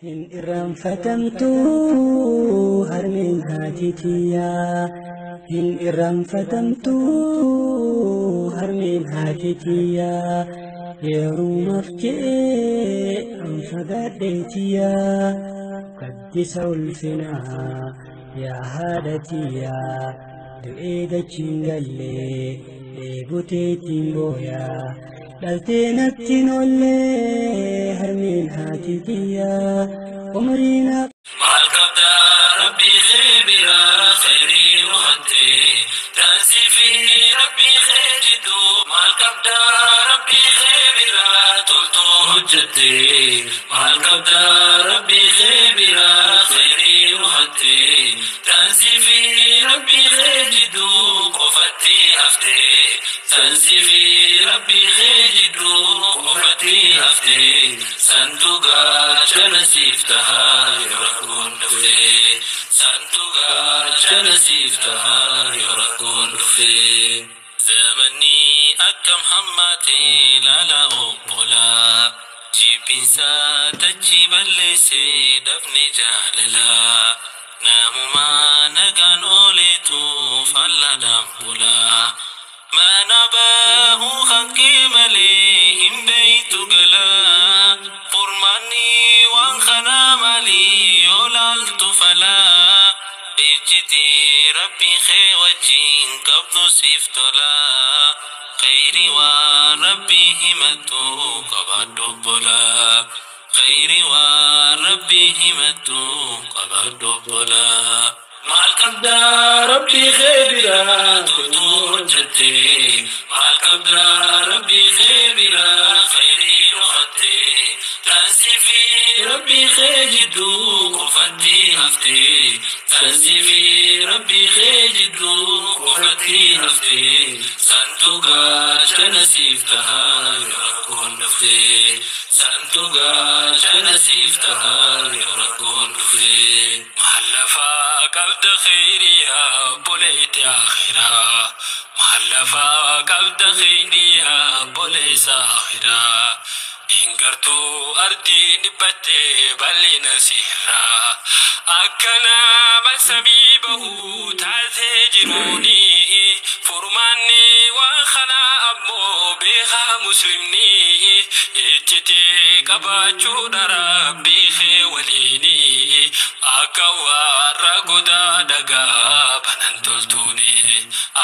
Hin irraanfatamtu harmeen haati tiyyaa. Hin irraanfatamtu harmeen haati tiyyaa. Yerumaaf je'ee an fagaadhee tiyyaa. Gaddisa ulfinaa yaa haadha tiyyaa. Du'ee dachiin gallee dheeboteetiin booyaa. Dhaltee natti hin oollee harmeen haati tiyyaa. Umrii naaf. Maal qabdaa rabbii kee biraa khayrii nuhattee taasii fi rabbii kee jidduu. Maal qabdaa rabbii kee biraa toltuu hojjettee. Maal qabdaa rabbii kee biraa khayrii nuhattee taasii fi rabbii kee jidduu qofatti haftee. Taasii fi rabbii kee jidduu qofatti haftee. Sanduuqa jala siif tahaa yoo rakkoon dhuftee. Sanduuqa jala siif tahaa yoo rakkoon dhuftee. Zamanni akkam hammaatee ilaalaa obbolaa. Jibbiinsa dachii balleessee dhabne jaalalaa. Namumaa nagaan ooleetu fallaadhaan bulaa. Mana bahuu hanqee malee hin beeytu galaa. Furmaanni waan kanaa maalii yoo laaltu falaa. Ijjiti rabbii kee wajjin qabdu siif tolaa. Khayri waan rabbii himattu qabaadhu obbolaa. Khayri waan rabbii himattu qabaadhu obbolaa. Maal qabdaa rabbii kee biraa toltuu hojjettee. Maal qabdaa rabbii kee biraa khayrii nuhattee. Taasii fi rabbii kee jidduu qofatti haftee. Taasii fi rabbii kee jidduu qofatti haftee. Sanduuqa jala siif tahaa yoo rakkoon dhuftee. Sanduuqa jala siif tahaa yoo rakkoon dhuftee. Mahallafaa qabda khayriyaa boleetti akhiraa. Mahallafaa qabda khayriyaa boleessa akhiraa. Hingartuu ardii dhibbattee bal'ina sirraa. Akkana balsamii bahuu taatee jiruuni. Furmaanni waan kanaa ammoo beekaa muslimni. Ijjitee qabaachuudha rabbii kee waliini. Akka warra godaa dhagaa banan toltuuni.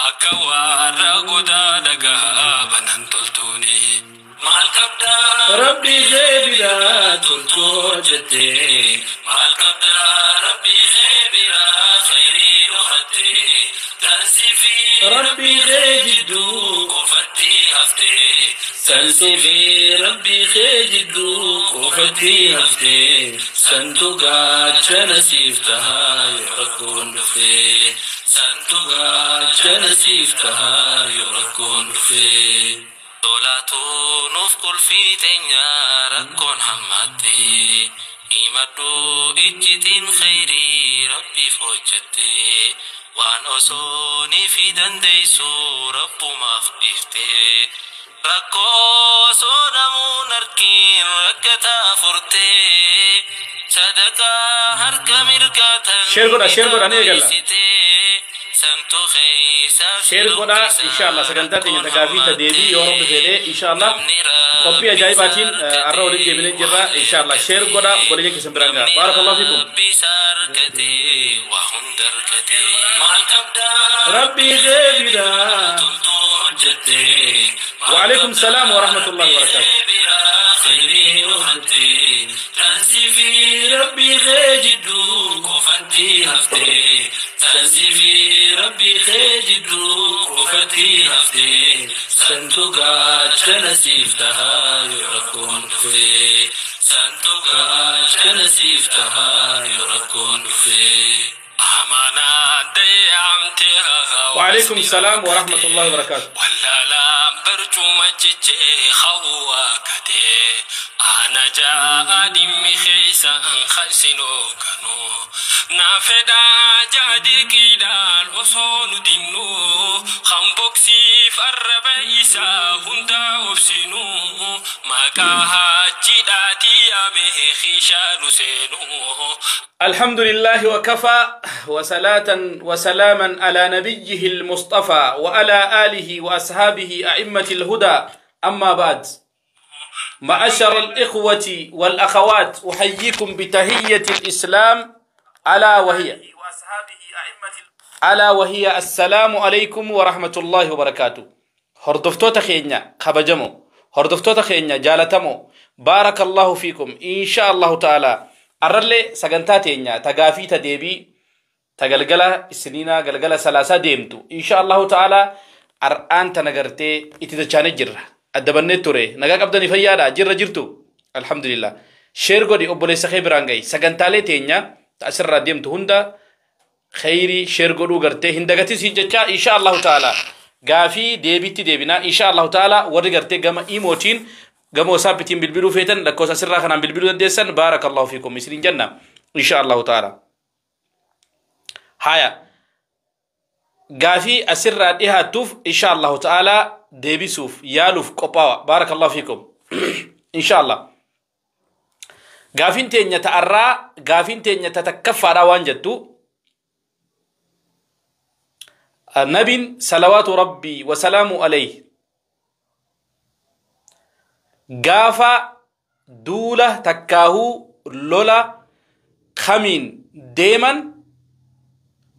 Akka warra godaa dhagaa banan toltuuni. Maal qabdaa rabbii kee biraa toltuu hojjettee. Maal qabdaa rabbii kee biraa khayrii nuhattee. Taasii fi rabbii kee jidduu qofatti haftee. Taasii fi rabbii kee jidduu qofatti haftee. Sanduuqa jala siif tahaa yoo rakkoon dhuftee. Sanduuqa jala siif tahaa yoo rakkoon dhuftee. Tolaatu nuuf qulfii teenya rakkoon hammaattee. Himadhu ijjitiin khayrii rabbiif hojjettee. Waan osoo ni fi dandeessu rabbumaaf dhiiftee. Rakkoo osoo namuun argin rakkataa furtee. Sadaqaa harka mirgaatan Share godha, share godha, ni eegalla. Santu keessa Share godha, inshallah sagantaa teenya tagaafii ta deebii yoo rabbi fedhe inshallah qophii ajaa'ibaatiin har'a walitti deebinee jirra inshallah. Share godha, obboleeyyan keessan biraan ga'a. Barakallahu fiikum. Rabbii kee biraa toltuu hojjettee. وعليكم السلام ورحمة الله وبركاته. Khayrii nuhattee. Taasii fi rabbii kee jidduu qofatti haftee. Taasii fi rabbii kee jidduu qofatti haftee. Sanduuqa jala siif tahaa yoo rakkoon dhuftee. Sanduuqa jala siif tahaa yoo rakkoon dhuftee. Amanaa dayyaamtee وعليكم السلام ورحمة الله وبركاته. Wallaalaan barcuma jechee hawwaakatee ana ja'a dhimmi keessa Kan sin hoogganu naafedhaa jaadiqiidhaan osoo nu dinnu kan boksiif arraba isaa hundaa obsinu maqaa hajjiidhaatii yaame kiishaa nu seenu. الحمد لله وكفى وصلاة وسلاما على نبيه المصطفى وعلى آله وأصحابه أئمة الهدى. أما بعد، معشر الإخوة والأخوات، أحييكم بتحية الإسلام ألا وهي السلام عليكم ورحمة الله وبركاته. Hordoftoota keenya kabajamoo، hordoftoota keenya jaalatamoo، بارك الله فيكم. إن شاء الله تعالى arrallee sagantaa teenya ta gaafii ta deebii ta galgala Isniinaa galgala Salaasaa deemtu إن شاء الله تعالى ar'aan tana gartee itti dachaanee jirra. Addabannee ture. Nagaa qabdanii? Fayyaadha jirra jirtu? الحمد لله. Share godhi, obboleessa kee biraan gahi. Sagantaalee teenya ta asirraa deemtu hunda khayrii share godhuu gartee hin dagatin jecha. إن شاء الله تعالى gaafii deebiitti deebinaa إن شاء الله تعالى. Warri gartee gama iimootiin gama WhatsAppitiin bilbiluu feetan lakkoofsa asirraa kanaan bilbiluu dandeessan. بارك الله فيكم isiniin jenna إن شاء الله تعالى. Haya, gaafii asirraa dhihaattuuf إن شاء الله تعالى deebisuuf yaaluuf qophaawa. بارك الله فيكم. إن شاء الله gaafiin teenya ta'arraa, gaafiin teenya ta takkaffaadha waan jettu, nabiin صلوات ربي وسلامه عليه gaafa duula takkaahuu lola kamiin deeman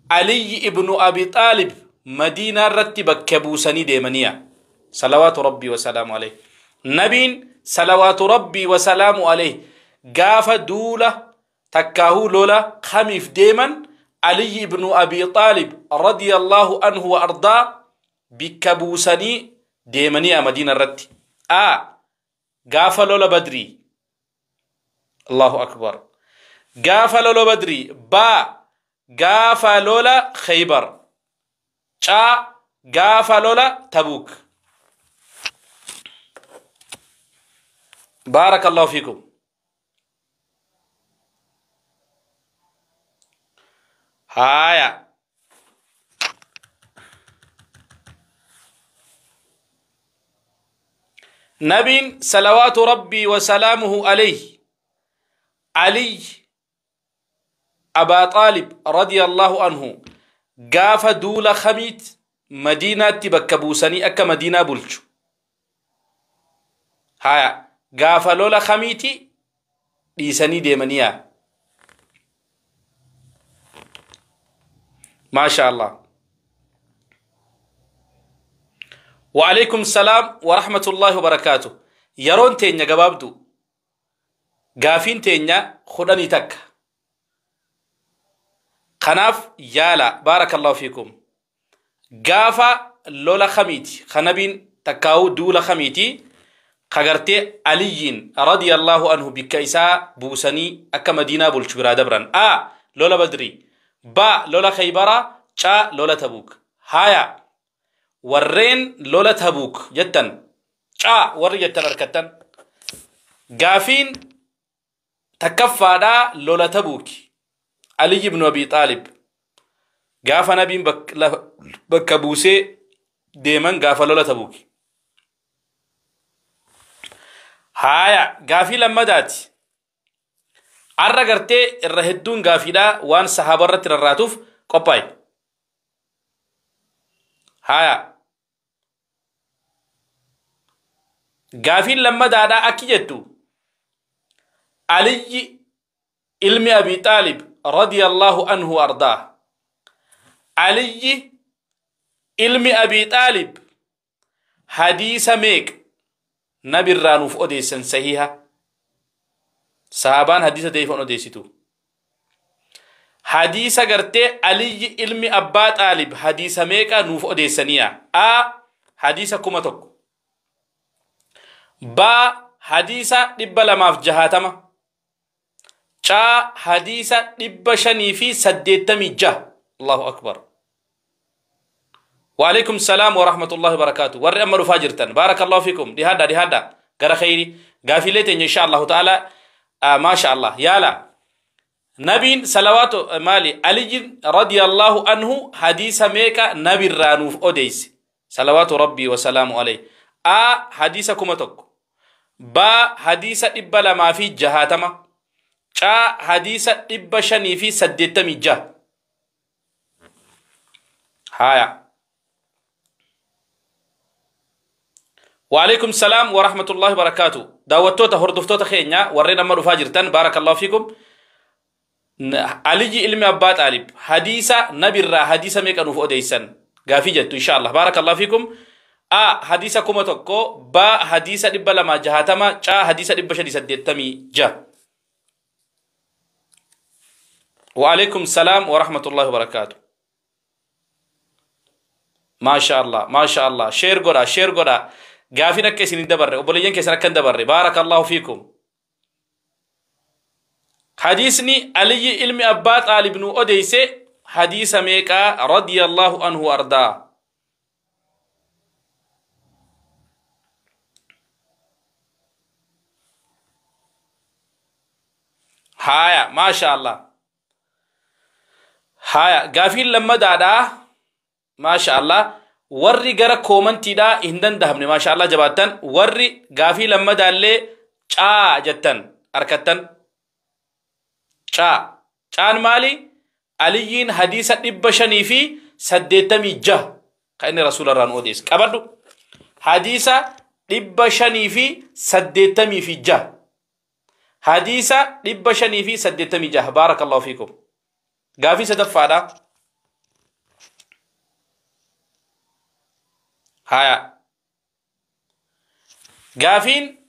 Aliyi ibnu Abi Xaalib Madiinaa irratti bakka buusanii deemaniya? صلوات ربي وسلامه عليه، nabiin صلوات ربي وسلامه عليه gaafa duula takkaahuu lola kamiif deeman Aliyi ibnu Abi Xaalib رضي الله عنه وأرضاه bikka buusanii deemaniya Madiina irratti? A, gaafa lola Badrii. الله أكبر. Gaafa lola Badrii, ba, gaafa lola Khaybar, caa, gaafa lola Tabuuk. بارك الله فيكم. Haya, nabiin صلوات ربي وسلامه عليه علي أبا طالب رضي الله عنه gaafa duula kamiit Madiinaatti bakka buusanii akka Madiinaa bulchu? Haya, gaafa lola kamiiti dhiisanii deemaniyaa? ما شاء الله. وعليكم السلام ورحمة الله وبركاته. Yeroon teenya gabaabdu, gaafiin teenya 11. Kanaaf yaala. بارك الله فيكم. Gaafa lola kamiiti kanabiin takkaa'uu duula kamiiti kagartee Aliyyiin رضي الله عنه bikka isaa buusanii akka Madiinaa bulchu biraa dabran? A, lola Badrii, ba, lola Khaybaraa, caa, lola Tabuuk. Haya, warreen lola Tabuuk jettan, caa warri jettan harkattan. Gaafiin takkaffaadhaa lola Tabuuki. Ali ibnu Abi Xaalib gaafa nabiin bakka buusee deeman gaafa lola Tabuuki. Haya, gaafii lammadaati. Arra gartee irra hedduun gaafiidhaa waan sahaaba irratti rarraatuuf qophaa'e. Haya, gaafiin lammadaadhaa akki jettu, Aliyyi ilmi Abi Xaalib رضي الله عنه وأرضاه، Aliyyi ilmi Abi Xaalib hadiisa meeq nabirraa nuuf odeessan sahiha? Sahabaan hadiisa deefan odeessitu. Hadiisa gartee Aliyyi ilmi Abbaa Xaalib hadiisa meeqa nuuf odeessaniya? A, hadiisa 1000, ba, hadiisa 260, caa, hadiisa 586. الله أكبر. وعليكم السلام ورحمة الله وبركاته. Warri amma dhufaa jirtan، بارك الله فيكم. Dhihaadha, dhihaadha gara khayri gaafiilee teenya إن شاء الله تعالى. ما شاء الله. Yaala. Nabiin salawaatu maali Aliyyiin radiyallahu anhu hadiisa meeqa nabirraa nuuf odeyse salawaatu rabbii wasalaamu alayhi. A hadiisa 1000, B hadiisa 260, C hadiisa 586. Haya. وعليكم السلام ورحمة الله وبركاته. داوتوتا هردفتوتا خينيا ورينا ما رفا جرتان بارك الله فيكم. علي علمي أبا طالب حديثة نبي الرا حديثة ميك أنوف أوديسن غافي جتو إن شاء الله بارك الله فيكم. أ حديثة كوما توكو، با حديثة 260، چا حديثة 586. وعليكم السلام ورحمة الله وبركاته. ما شاء الله ما شاء الله. شير غورا شير غورا غافي نك سين دبر وبلين كيسن كن دبر بارك الله فيكم. حديثني علي علمي أبا طالب نو أوديسي حديث ميكا رضي الله عنه وأرضاه. هايا ما شاء الله. هايا غافين لما دادا ما شاء الله وري غرا كومنتي دا هندن دهمني ما شاء الله جباتن وري غافي لما دالي چا جتن أركتن چا چان مالي عليين حديثة 586 كأن رسول الله أوديس كبردو حديثة 586 حديثة 586. بارك الله فيكم. غافي سدفادا. هايا غافين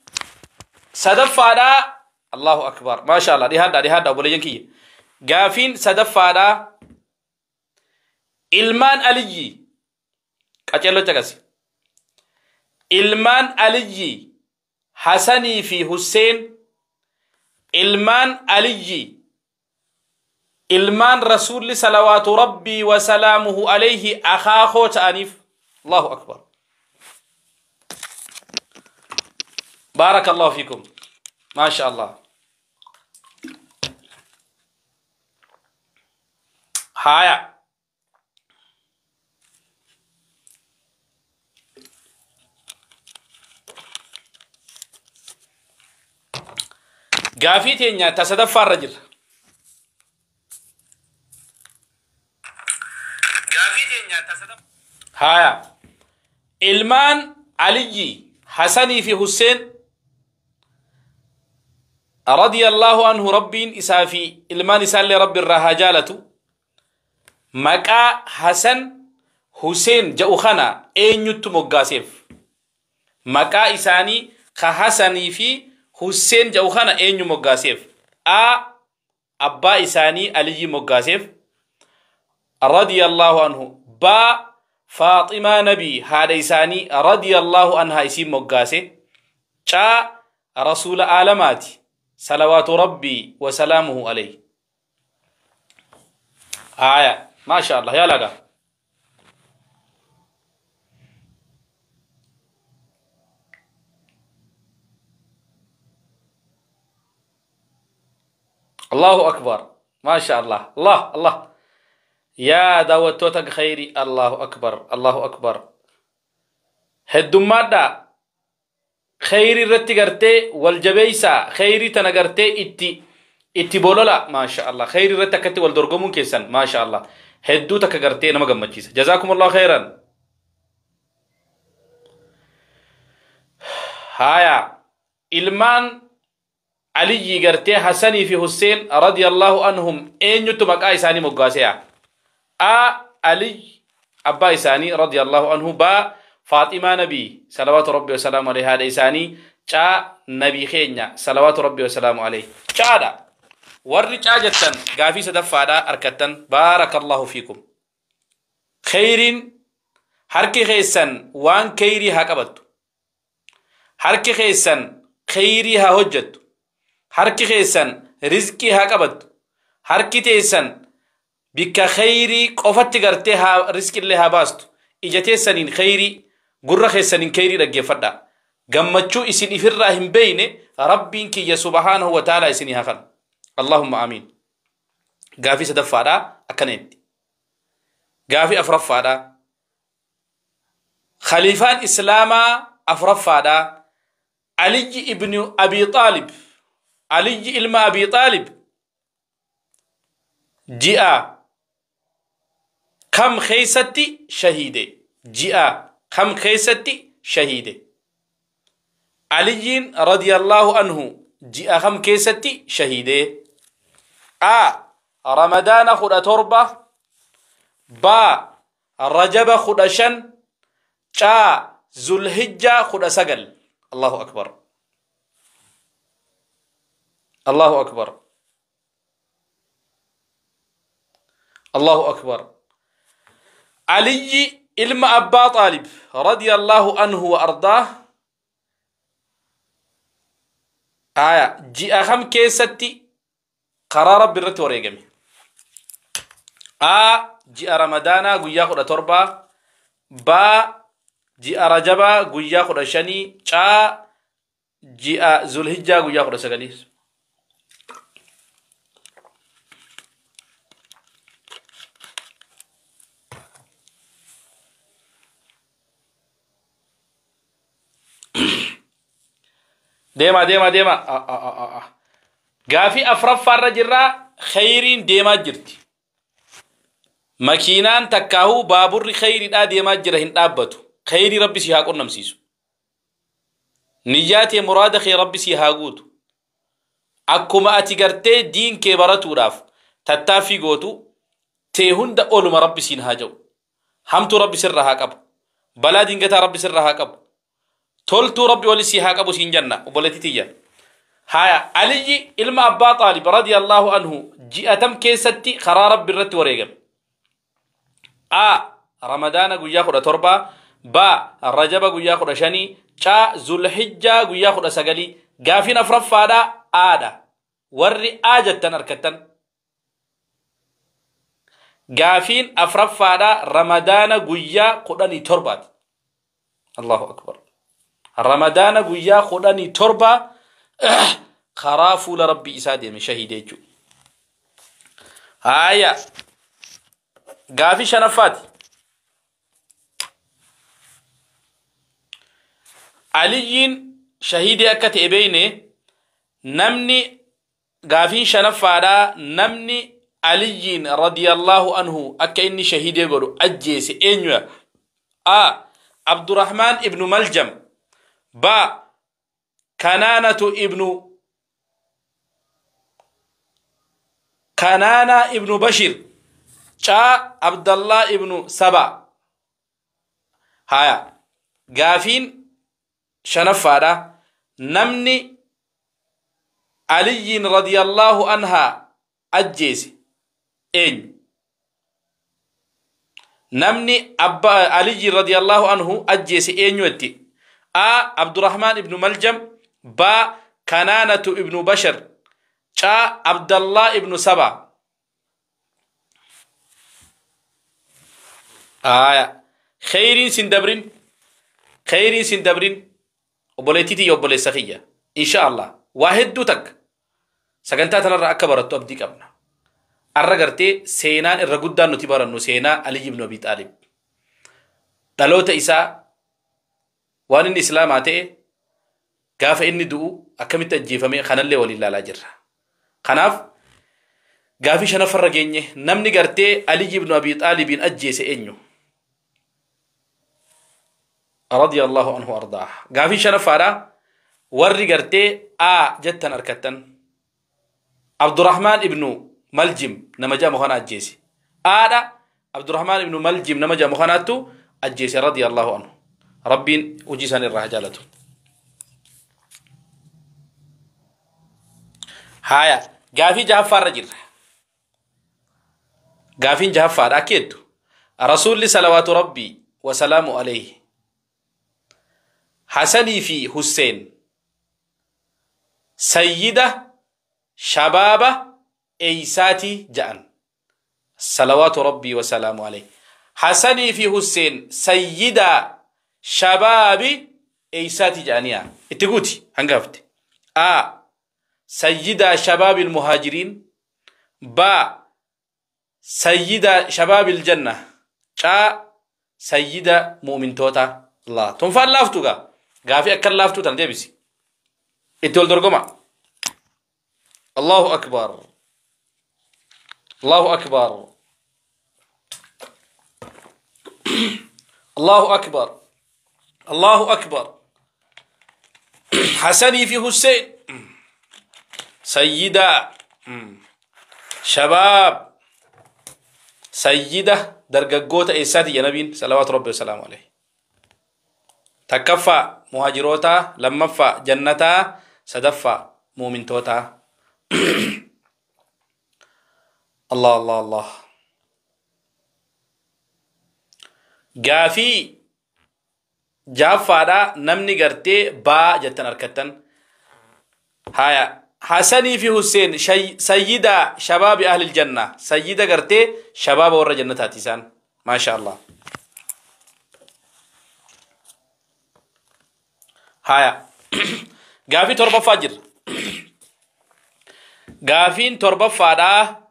سدفادا. الله أكبر ما شاء الله. دي هذا دي هذا أبو لينكي غافين سدفادا إلمان علي كاتيلو تكاسي إلمان علي حسني في حسين إلمان علي إلمان رسول صلوات ربي وسلامه عليه أخاه تأنيف. الله أكبر بارك الله فيكم ما شاء الله. هايا غافي تينيا تصدف الرجل غافي تينيا تصدف. هايا إلمان علي حسني في حسين رضي الله عنه ربين إسافي إلمان إسال رب الرهاجالة مكا حسن حسين جاوخنا أين يتمقاسف مكا إساني خحسني في حسين جاوخنا أين يمقاسف أ أبا إساني علي مقاسف رضي الله عنه با فاطمة نبي هذا إساني رضي الله عنها إسيم مقاسف چا رسول عالماتي صلوات ربي وسلامه عليه. آية ما شاء الله. يا لقى الله أكبر ما شاء الله. الله الله يا داوتوتك خيري. الله أكبر الله أكبر. هدومادا خيري رتي غرتي والجبيسا خيري تنغرتي اتي اتي بولولا ما شاء الله. خيري رتكتي والدرغمون كيسن ما شاء الله. هدو تكغرتي نما غمچيس. جزاكم الله خيرا. هايا إلمان علي غرتي حسني في حسين رضي الله عنهم اين يتمقا إساني مقاسيا ا علي أبا إساني رضي الله عنه با فاطمة نبي صلوات ربي وسلامه عليه هذا إساني چا نبي خينيا صلوات ربي وسلامه عليه چا دا ورّي چا جتن غافي سدفادا أركتن بارك الله فيكم. خيرين حركي خيسن وان كيري هاكبت حركي خيسن خيري ها هجت حركي خيسن رزقي هاكبت حركي تيسن بك خيري قفت غرتي ها رزق اللي ها باست إجتيسنين خيري gurra keessaniin kheyrii dhaggeeffadha gammachuu isin ifirraa hin beeyne rabbiin kiyya subhaanahu wa ta'ala isinii haa kennu. Allahumma amiin. Gaafii sadaffaadha akkana jetti. Gaafii afuraffaadha. Khaliifaan Islaamaa afuraffaadha. Aliyyi ibnu Abi Xaalib. Aliyyi ilma Abi Xaalib ji'a kam keessatti shahiide? Ji'a kam keessatti shahiide? Aliyyiin radiyallahu anhu ji'a kam keessatti shahiide? A. Ramadaana 17, B. Rajaba 15, C. Zulhijjaa 19. Allahu akbar. Allahu akbar. Allahu akbar. Aliyyi ilma Abbaa Xaalib radiyallahu anhu wa ardaah aya ji'a kam keessatti karaa Rabbi irratti wareegame? A. Ji'a Ramadaanaa guyyaa 17, B. Ji'a Rajabaa guyyaa 15, C. Ji'a Zulhijjaa guyyaa 19. Deema deema deema. Gaafii afuraffaarra jirraa, khayriin deemaa jirti. Makiinaan takkaahuu baaburri khayriidhaa deemaa jira, hin dhaabbatu. Khayrii Rabbi si haa qunnamsiisu. Niyyaa tee, muraada kee Rabbi si haa guutu. Akkuma ati gartee diin kee baratuudhaaf tattaaffii gootu, tee hunda oluma Rabbi siin haa ja'u. Hamtuu Rabbi sirra haa qabu. Balaa dingataa Rabbi sirra haa qabu. Toltuu Rabbi oli si haa qabu siin janna, obboleettii tiyya. Haya, Aliyyi ilma Abbaa Xaalib radiyallahu anhu ji'atam keessatti karaa Rabbi irratti wareegame? A. Ramadaana guyyaa 17, B. Rajaba guyyaa 15, C. Zulhijjaa guyyaa 19. Gaafiin afuraffaadha Aadha. Warri A jettan harkattan. Gaafiin afuraffaadha Ramadaana guyyaa 17ti. Allahu akbar. Ramadaana guyyaa 17 karaa fuula Rabbii isaa deeme, shahiide jechuudha. Haaya, gaafii shanaffaati. Aliyyiin shahiidee akka ta'e beeyne. Namni gaafiin shanaffaadhaa, namni Aliyyiin radiyallahu anhu akka inni shahiidee godhu ajjeese eenyuya? A. Abdurrahmaan ibnu Maljam, B. Kanaanatu ibnu Kanaana ibnu Bashir, C. Abdallah ibnu Saba. Haya, gaafiin shanaffaadha, namni Aliyyiin radiyallahu anhaa ajjeese eenyu? Namni abba Aliyyi radiyallahu anhu ajjeese eenyu jetti? A. Abdurrahmaan ibnu Maljam, B. Kanaanatu ibnu Bashar, C. Abdallah ibnu Saba. Aya, khayriin sin dabrin, khayriin sin dabrin, obboleettii tiyya, obboleessa kiyya. Insha Allah waa hedduu takka sagantaa tanarraa akka barattu abdii qabna. Arra gartee seenaan irra guddaan nuti barannu seenaa Ali ibn Abi Xaalib. Dhaloota isaa, waan inni Islaamaa ta'e, gaafa inni du'u akkamitti ajjeefame, kanallee waliin ilaalaa jirra. Kanaaf gaafii shanaffarra geenye. Namni gartee Ali ibn Abi Xaalibiin ajjeese eenyu? Radiyallahu anhu ardaa. Gaafii shanaffaadha. Warri gartee A jettan harkattan. Abdurrahmaan ibnu Maljim nama jedhamu kana ajjeese. Aadha, Abdurrahmaan ibnu Maljim nama jedhamu kanaattu ajjeese radiyallahu anhu. Rabbiin hojii isaanii irraa haa jaalatu. Haya, gaafii jahaffaarra jirra. Gaafiin jahaffaadha akka jettu. Rasuulli salawaatu Rabbii wasalaamu alayhi Hasanii fi Husseen sayyida shabaaba eeysaati ja'an? Salawaatu Rabbii wasalaamu alayhi. Hasanii fi Husseen sayyida shabaabi eeysaati ja'aniya? Itti guuti hangafte. A. Sayyida shabaabi muhaajiriin, B. Sayyida shabaabil janna. Caa sayyida mu'mintoota. Allah. Tunfaan laaftu gaa. Gaafii akkan laaftuu tana deebisi. Itti wal dorgoma. Allahu akbar. Allahu akbar. Allahu akbar. Allahu akbar. Hasanii fi Hussein. Sayyida shabaab. Sayyida dargaggoota eessaati ya nabiin salawaatu rabbi wasalaamu alayhi. Takkaffaa muhaajiroota, lammaffaa jannataa, sadaffaa mu'mintootaa. Allah Allah Allah. Gaafii jaaffaadha namni gartee baa jettan harkattan. Haya Hasanii fi Hussein sayyida shabaabi ahlil janna. Sayyida gartee shabaaba warra jannataati isaan. Maasha Allah. Haya gaafii torbaffaa jirra. Gaafiin torbaffaadhaa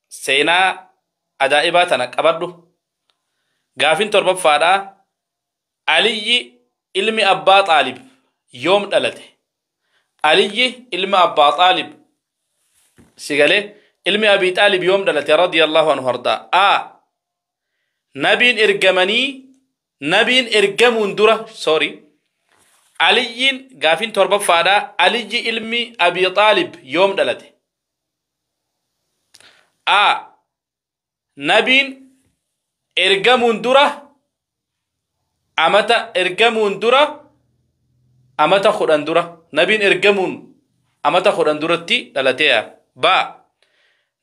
seenaa ajaa'ibaa tana qabadhu. Gaafiin torbaffaadhaa Aliyyi ilmi Abbaa Xaalib yoom dhalate? Aliyyi ilmi Abbaa Xaalib sigalee ilmi Abii Xaalib yoom dhalate radiyallahu anhu ardaa? A. Nabiin ergamanii nabiin ergamuun dura sorry Aliyyiin gaafiin torbaffaadhaa Aliyyi ilmi Abii Xaalib yoom dhalate? A. Nabiin ergamuun dura amata ergamuun dura amata 10 dura nabiin ergamuun amata 10 duratti dhalateya. Ba.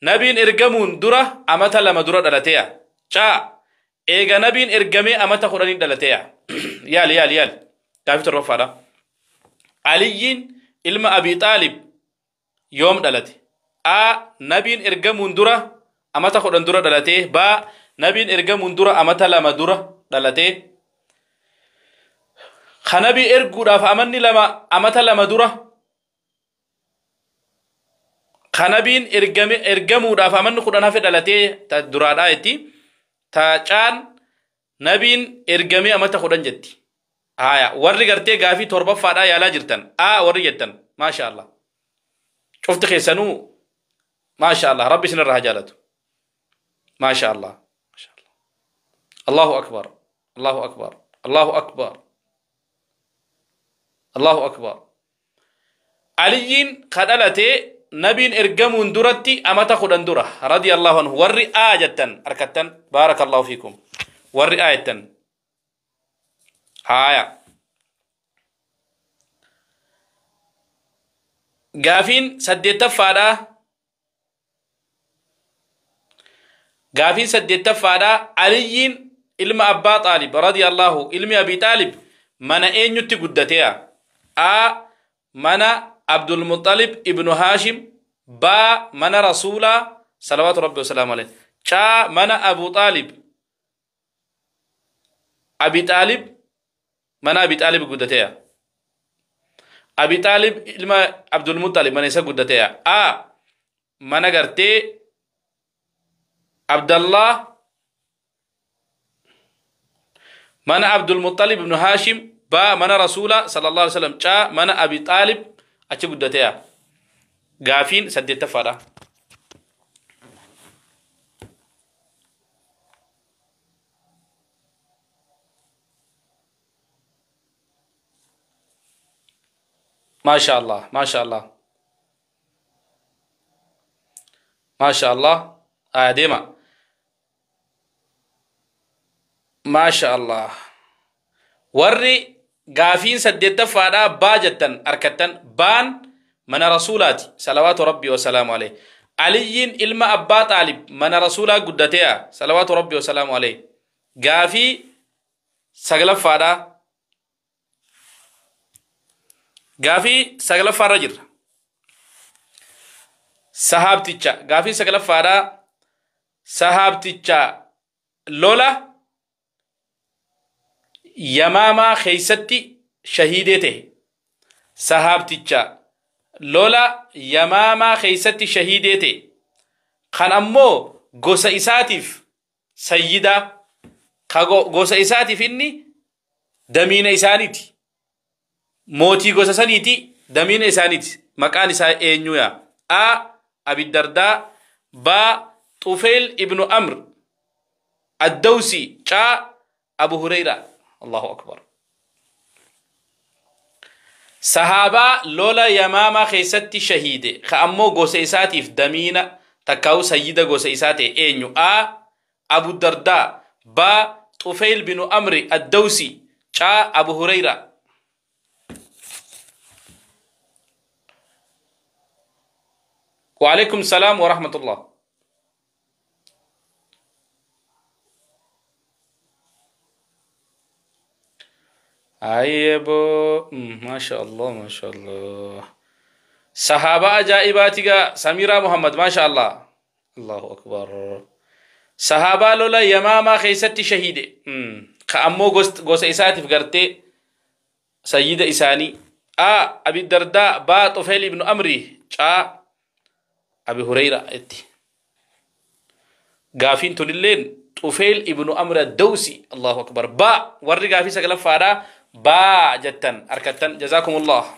Nabiin ergamuun dura amata 2 dura dhalateya. Ca. Eega nabiin ergamee amata 10 dhalateya. Yaali yaali yaali. Gaafii torbaffaadha. Aliyyiin ilma Abii Xaalib yoom dhalate? A. Nabiin ergamuun dura amata 10 dura dhalatee. Ba. Nabiin ergamuun dura amata 2 dura dhalatee. Kanabii erguudhaaf amanni 2 amata 2 dura. Kanabiin ergamuudhaaf amanni 10 hafe dhalatee ta duraadhaa jetti. Ta caan nabiin ergamee amata 10 jetti. Haya warri gartee gaafii torbaffaadhaa yaalaa jirtan. A warri jettan maasha Allah. Cufti keessanuu maasha Allah rabbi isinirraa haa jaalatu. Maasha Allah. Maasha Allah. Allahu akbar. Allahu akbar. Allahu akbar. Allahu akbar. Aliyyiin kadhalatee nabiin ergamuun duratti amata 10 dura radiyallahu anhu. Warri A jettan harkattan baarakallahu fiikum. Warri A jettan. Haya. Gaafiin saddeettaffaadhaa. Gaafiin saddeettaffaadhaa Aliyyiin ilma Abbaa Xaalib radiyallahu ilmi Abii Xaalib mana eenyutti guddateya? A. Mana Abdul Muttalib ibnu Haashim. B. Mana Rasuulaa salawaatu rabbi wasalaamu alayhi. C. Mana Abu Xaalib Abi Xaalib mana Abi Xaalib guddateya. Abi Xaalib ilma Abdul Muttalib mana isa guddateya. A. Mana gartee Abdallah mana Abdul Muttalib ibnu Haashim. Ba. Mana Rasuula sallallahu alaihi wasallam. Ca. Mana Abi Xaalib achi guddateya. Gaafiin saddeettaffaadha. Maasha Allah, maasha Allah. Maasha Allah. Aya deema. Maasha Allah. Warri gaafiin saddeettaffaadhaa baa jettan harkattan baan mana rasuulaati salawaatu rabbi wasalaamu alayhi. Aliyyiin ilma Abbaa Xaalib mana rasuulaa guddateya salawaatu rabbi wasalaamu alayhi. Gaafii saglaffaadhaa. Gaafii saglaffaarra jirra. Sahaabticha gaafii saglaffaadhaa sahaabticha lola Yamaamaa keeysatti shahiidee ta'e. Sahaabticha lola Yamaamaa keeysatti shahiidee ta'e. Kan ammoo gosa isaatiif sayyida ka gosa isaatiif inni damiina isaaniiti. Mootii gosa saniiti, damiina isaaniiti. Maqaan isaa eenyu yaa? A. Abi Dardaa, B. Tufeel ibnu Amr Addawsi, C. Abu Hureyra. Allahu akbar. Sahaabaa lola Yamaamaa keessatti shahiide ka ammoo gosa isaatiif damiina takkaa'u sayyida gosa isaa ta'e eenyu? A. Abu Dardaa, B. Tufeel binu Amri Addawsi, C. Abu Hureyra. وعليكم السلام ورحمة الله. أيبو ما شاء الله ما شاء الله. صحابة أجائباتك سميرة محمد ما شاء الله. الله أكبر. صحابة لولا يماما خيستي شهيدة. كأمو غوس إساتي فقرتي سيدة إساني. أ. أبي الدرداء، با. طفيل بن أمري، چا. أبي هريرة إتي. غافين تولين طفيل ابن أمر الدوسي. الله أكبر. با ورّي غافي سقلب فارا با جتن أركتن. جزاكم الله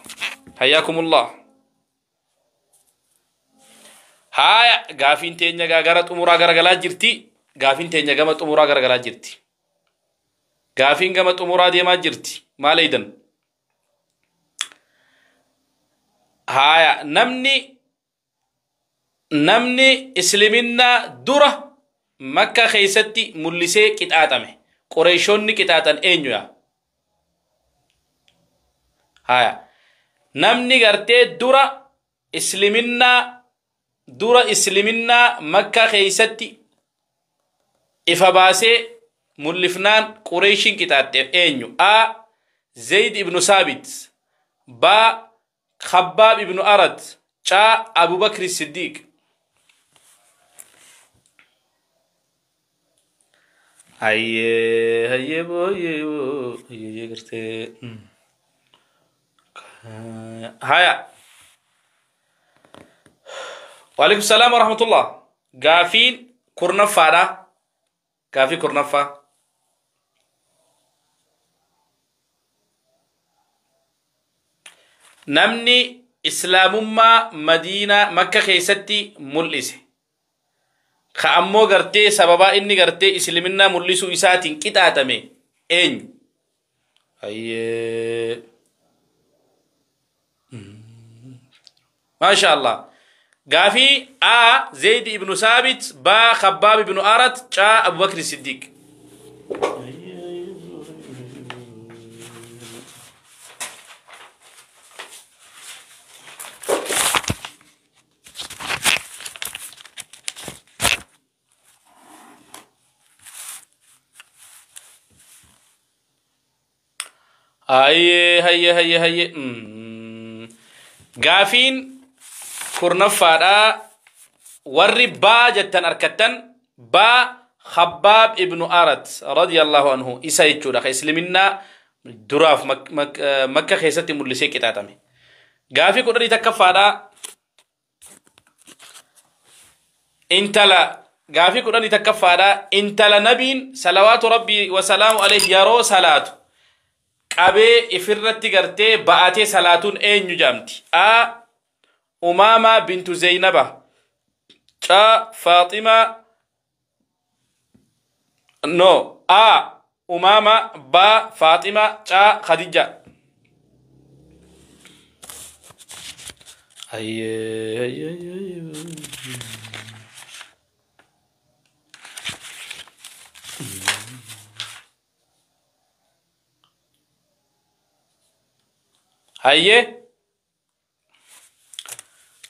حياكم الله. هاي غافين تينيا غارت أمورا غرغلا جرتي. غافين تينيا غمت أمورا غرغلا جرتي. غافين غمت أمورا ديما جرتي ما ليدن. هاي namni isliminnaa dura Makka keessatti mul'isee qixaaxame Qureeshonni qixaaxan eenyu yaa? Haya namni gartee dura isliminnaa Makka keessatti ifa baasee mul'ifnaan Qureeshiin qixaaxxe eenyu? A. Zayd ibnu Saabit, B. Khabbaab ibnu Arad, C. Abu Bakr Siddiq. Hayyee hayyee booyyee hayyee gartee. Haya. Waalaikum salaam wa rahmatullah. Gaafiin kurnaffaadha. Gaafii kurnaffaa. Namni islaamummaa Madiinaa Makka keessatti mul'ise ka ammoo gartee sababaa inni gartee isliminnaa mul'isuu isaatiin qixaaxame eenyu? Hayyee. Maasha Allah. Gaafii A. Zayd ibnu Saabit, B. Khabbaab ibnu Arat, C. Abu Bakr Siddiq. Hayyee hayyee hayyee hayyee. Gaafiin kurnaffaadha. Warri baa jettan arkattan baa Khabbaab ibnu Arat radiyallahu anhu isa jechuudha. Ka isliminnaa duraaf Makka keessatti mul'isee qixaaxame. Gaafii 11ffaadha. Intala gaafii 11ffaadha. Intala nabiin salawaatu rabbii wasalaamu alayhi yeroo salaatu qabee ifirratti gartee ba'atee salaatuun eenyu jedhamti? A. Umaama bintu Zeynaba, C. Faaxima no A. Umaama, B. Faaxima, C. Khadija. Hayyee hayyee hayyee. Hayyee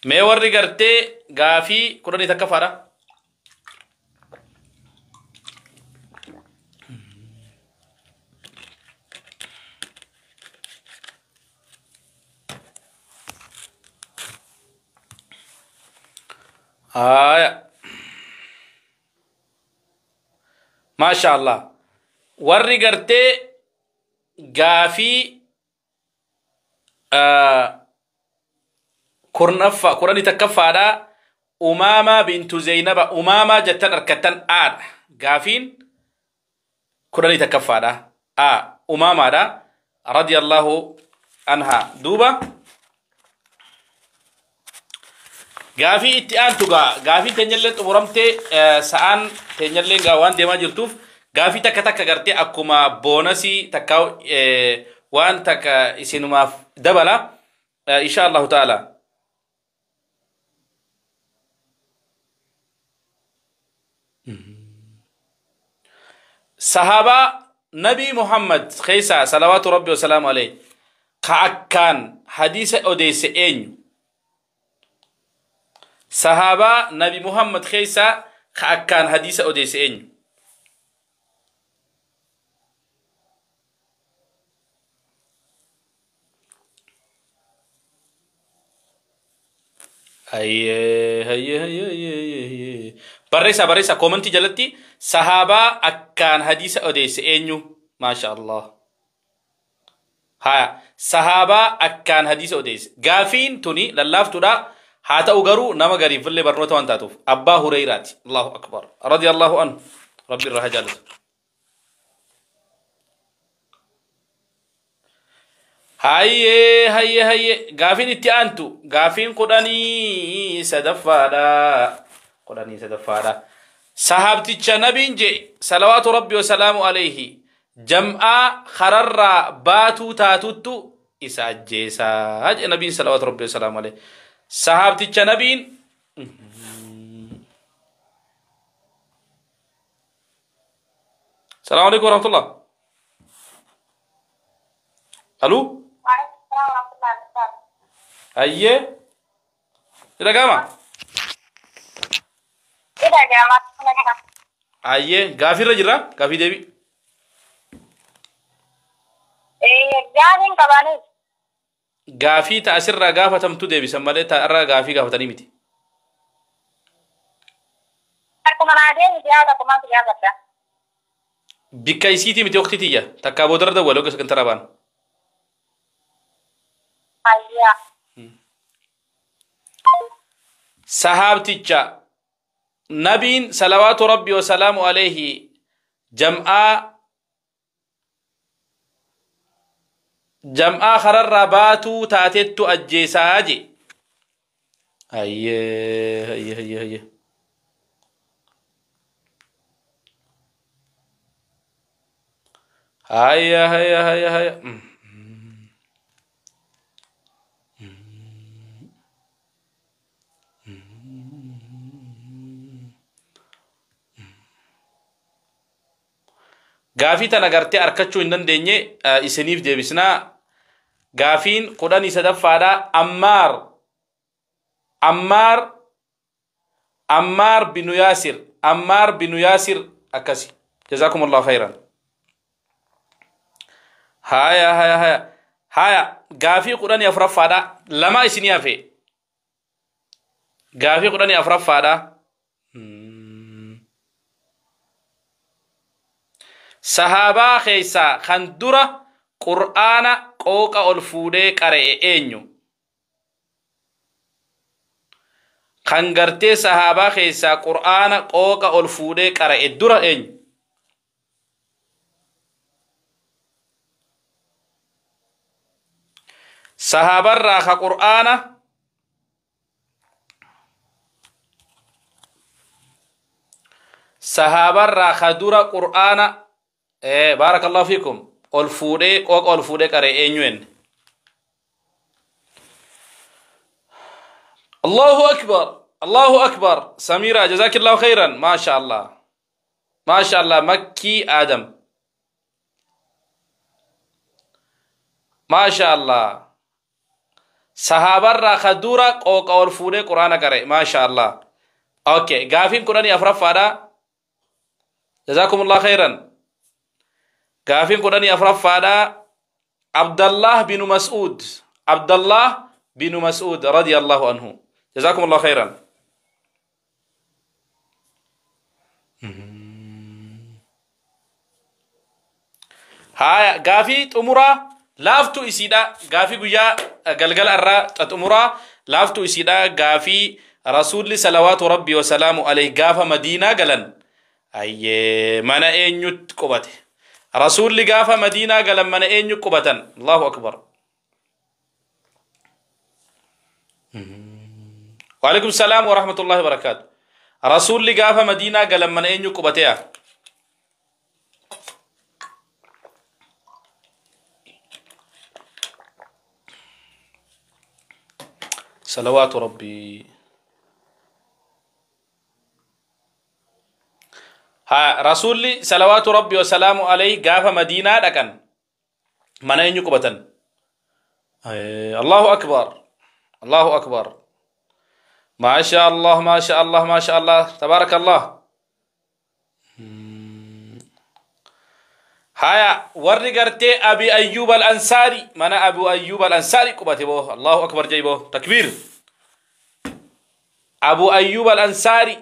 mee warri gartee gaafii 11ffaadha. Haya. Maasha Allah. Warri gartee gaafii 11ffaadha. Umaama bintu Zeynaba. Umaama jettan harkattan aadha. Gaafiin 11ffaadha. A Umaamaadha radiyallahu anha. Duuba gaafii itti aantu gaa gaafii teenyallee xumuramtee sa'aan teenyallee gaa waan deemaa jirtuuf gaafii takka takka gartee akkuma boonasii takka waan takka isinumaaf dabala insha Allahu ta'ala. Sahaabaa Nabii Muhammad keessaa salawaatu Rabbi wasalaamu alayhi ka akkaan hadiisa odeesse eenyu? Sahaabaa Nabi Muhammad keessaa ka akkaan hadiisa odeesse eenyu? Hayyee hayyee hayyee hayyee barreessa barreessa koomantii jalatti sahaabaa akkaan hadiisa odeesse eenyu? Maasha Allah. Haya sahaabaa akkaan hadiisa odeesse. Gaafiin tuni lallaaftuudha. Haa ta'u garuu nama gariifillee barnoota waan taatuuf Abbaa Hureyraati. Allahu akbar. Radiyallahu anhu. Rabbi irraa haa jaalatu. Hayyee hayyee hayyee gaafiin itti aantu gaafiin 13ffaadha. 13ffaadha. Sahaabticha nabiin jee salawaatu Rabbi wasalaamu alayhi jam'aa kararraa baatuu taatuttu isa ajjeesaa jee nabiin salawaatu Rabbi wasalaamu alayhi. Sahaabticha nabiin Salaamu alaikum warahmatullah. Aluu? Hayyee. Dhaga'ama? Hayyee gaafiirra jirra gaafii deebii. Gaafiin qabaanis. Gaafii ta'a asirraa gaafatamtu deebisan malee ta'a irraa gaafii gaafatanii miti. Akkuma naa deebi yaada akkuma si gaafadha. Bikka isiitii miti waqtii tiyya takkaa boodarra dawwale ogeessa kan tarabaan. Hayyaa. Sahaabticha nabiin salawaatu Rabbi wasalaamu alayhi jam'aa kararraa baatuu taatettu ajjeesaa je. Hayyee hayyee hayyee hayyee. Hayya hayya hayya hayya. Gaafii tana gartee harkachuu hin dandeenye isiniif deebisnaa. Gaafiin 13ffaadha. Ammaar Ammaar Ammaar binu Yaasir Ammaar binu Yaasir akkasi. Jazaakumullahu khayran. Haya haya haya haya gaafii 14ffaadha. Lama isinii hafe. Gaafii 14ffaadha. Sahaabaa keessaa kan dura qur'aana qooqa ol fuudhee qara'e eenyu? Kan gartee sahaabaa keessaa qur'aana qooqa ol fuudhee qara'e dura eenyu? Sahaabarraa ka qur'aana sahaabarraa ka dura qur'aana baarakallahu fiikum ol fuudhee qooqa ol fuudhee qara'e eenyu enne? Allahu akbar Allahu akbar. Samira jazakillahu khairan. Maasha Allah maasha Allah. Makkii Adam maasha Allah. Sahaabarraa ka dura qooqa ol fuudhee qur'aana qara'e maasha Allah. Okay, gaafiin 14ffaadha. Jazakumullahu khairan. Gaafiin 14ffaadha. Abdallah binu Mas'ud Abdallah binu Mas'ud radiyallahu anhu. Jazakumullahu khairan. Haya gaafii xumuraa laaftuu isiidha. Gaafii guyyaa galgala irraa xumuraa laaftuu isiidha. Gaafii Rasuulli salawaatu rabbii wasalaamu alayhi gaafa Madiinaa galan ayyee mana eenyutti qubate? Rasuulli gaafa Madiinaa galan mana eenyu qubatan? Allahu akbar. Waalaikum salaam wa rahmatullahi wa barakaatu. Rasuulli gaafa Madiinaa galan mana eenyu qubateya? Salawaatu rabbii. Ha, rasuulli salawaatu rabbii wa salaamu alayhi gaafa Madiinaa dhaqan mana eenyu qubatan? Allahu akbar. Allahu akbar. Maasha Allah, maasha Allah, maasha Allah, tabaarakallah. Haya, warri gartee Abi Ayyub al-Ansaari, mana Abu Ayyub al-Ansaari qubate boo. Allahu akbar jaybo. Takbiir. Abu Ayyub al-Ansaari.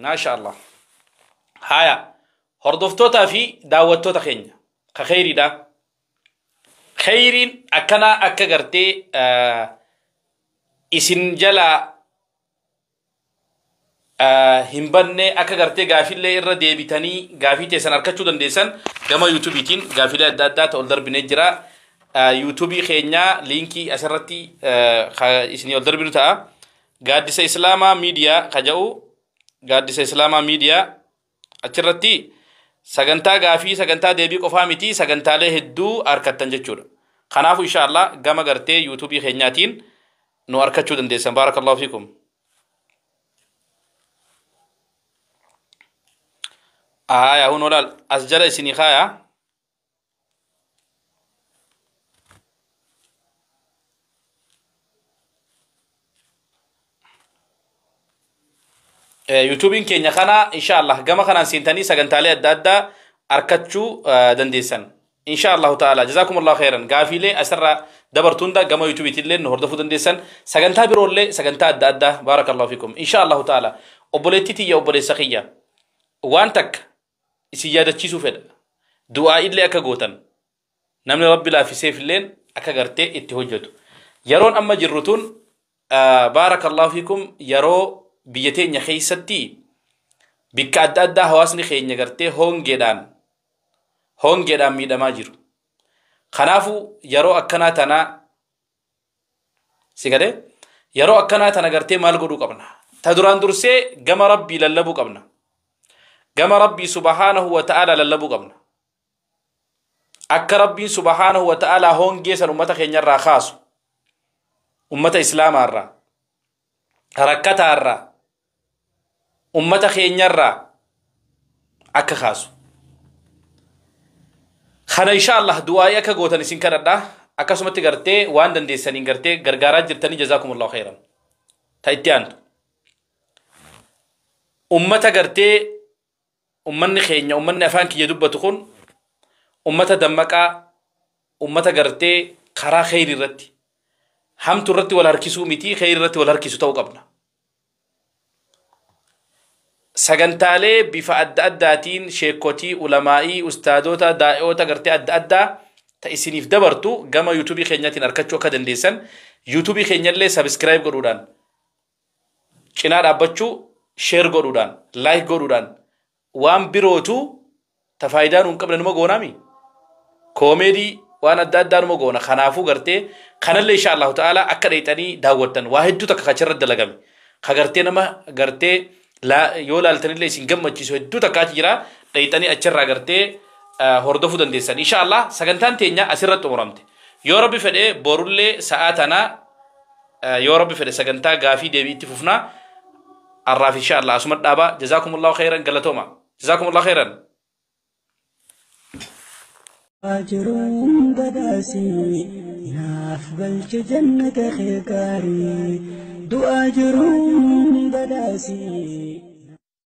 Maasha Allah. Haya, hordoftootaa fi daawwattoota keenya ka kheyriidha. Kheyriin akkanaa akka gartee isin jalaa hin banne, akka gartee gaafillee irra deebitanii gaafii teessan argachuu dandeessan, gama yuutuubiitiin gaafilee adda addaa ta'u ol darbinee jira. Yuutuubii keenyaa liinkii asirratti isinii ol darbinu ta'a. Gaaddisa Islaamaa Miidiyaa ka jedhu, Gaaddisa Islaamaa Miidiyaa, achirratti sagantaa gaafii, sagantaa deebii qofaa miti, sagantaalee hedduu argattan jechuudha. Kanaafuu insha Allah gama gartee yuutuubii keenyaatiin nu argachuu dandeessan. Baarakallahu fiikum. Aya, hun olaal as jala isinii kaaya. Yuutuubiin keenya kana insha Allah gama kanaan seentanii sagantaalee adda addaa argachuu dandeessan. Insha Allahu ta'ala, jazakumullahu khairan. Gaafiilee asirraa dabartu hunda gama yuutuubiitillee nu hordofuu dandeessan. Sagantaa biroollee, sagantaa adda addaa, baarakallahu fiikum. Insha Allahu ta'ala, obboleettii tiyya, obboleessa kiyya, waan takka isin yaadachiisuu fedha. Du'aa illee akka gootan, namni rabbi laaffiseef illeen akka gartee itti hojjetu. Yeroon amma jirru tun, baarakallahu fiikum, yeroo biyya teenya keessatti bikka adda addaa hawaasni keenya gartee hongeedhaan miidhamaa jiru. Kanaafuu yeroo akkanaa tana si galee, yeroo akkanaa tana gartee maal godhuu qabna? Ta duraan dursee gama rabbii lallabuu qabna. Gama rabbii subhaanahu wa ta'ala lallabuu qabna. Akka rabbiin subhaanahu wa ta'ala hongee san ummata keenyarraa kaasu, ummata islaamaarraa, rakkataarraa, ummata keenyarraa akka kaasu. Kana insha Allah du'aa'ii akka gootan isin kadhadha. Akkasumatti gartee waan dandeessaniin gartee gargaaraa jirtanii, jazaakumullahu khairan. Ta itti aantu. Ummata gartee ummanni keenya, ummanni afaan kiyya dubbatu kun ummata dammaqaa, ummata gartee karaa kheyri irratti, hamtu irratti wal harkisuu miti, kheyri irratti wal harkisu ta'uu qabna. Sagantaalee bifa adda addaatiin sheekotii, ulamaa'ii, ustaadota, daa'oota gartee adda addaa ta isiniif dabartu gama yuutuubii keenyaatiin argachuu akka dandeessan, yuutuubii keenyallee subscribe godhuudhaan cinaa dhaabbachuu, share godhuudhaan, like godhuudhaan, waan birootu ta faayidaa nuun qabne numa goonaami. Koomeedii waan adda addaa numa goona. Kanaafuu gartee kanallee insha Allahu ta'ala akka dheexanii daawwattan, waa hedduu takka kachirra dalagame. Ka gartee nama gartee yoo laaltanillee isin gammachiisu hedduu takka achi jira, dheexanii achirraa gartee hordofuu dandeessan. Insha Allah sagantaan teenya asirratti xumuramte. Yoo rabbi fedhe borullee sa'aa tana, yoo rabbi fedhe, sagantaa gaafii deebii itti fufnaa. Arraaf insha Allah asuma dhaabaa. Jazaakumullahu khairan, galatooma. Jazaakumullahu khairan. Jiruun badhaasii naaf galche jannata kee gaarii, du'aa jiruun badhaasii.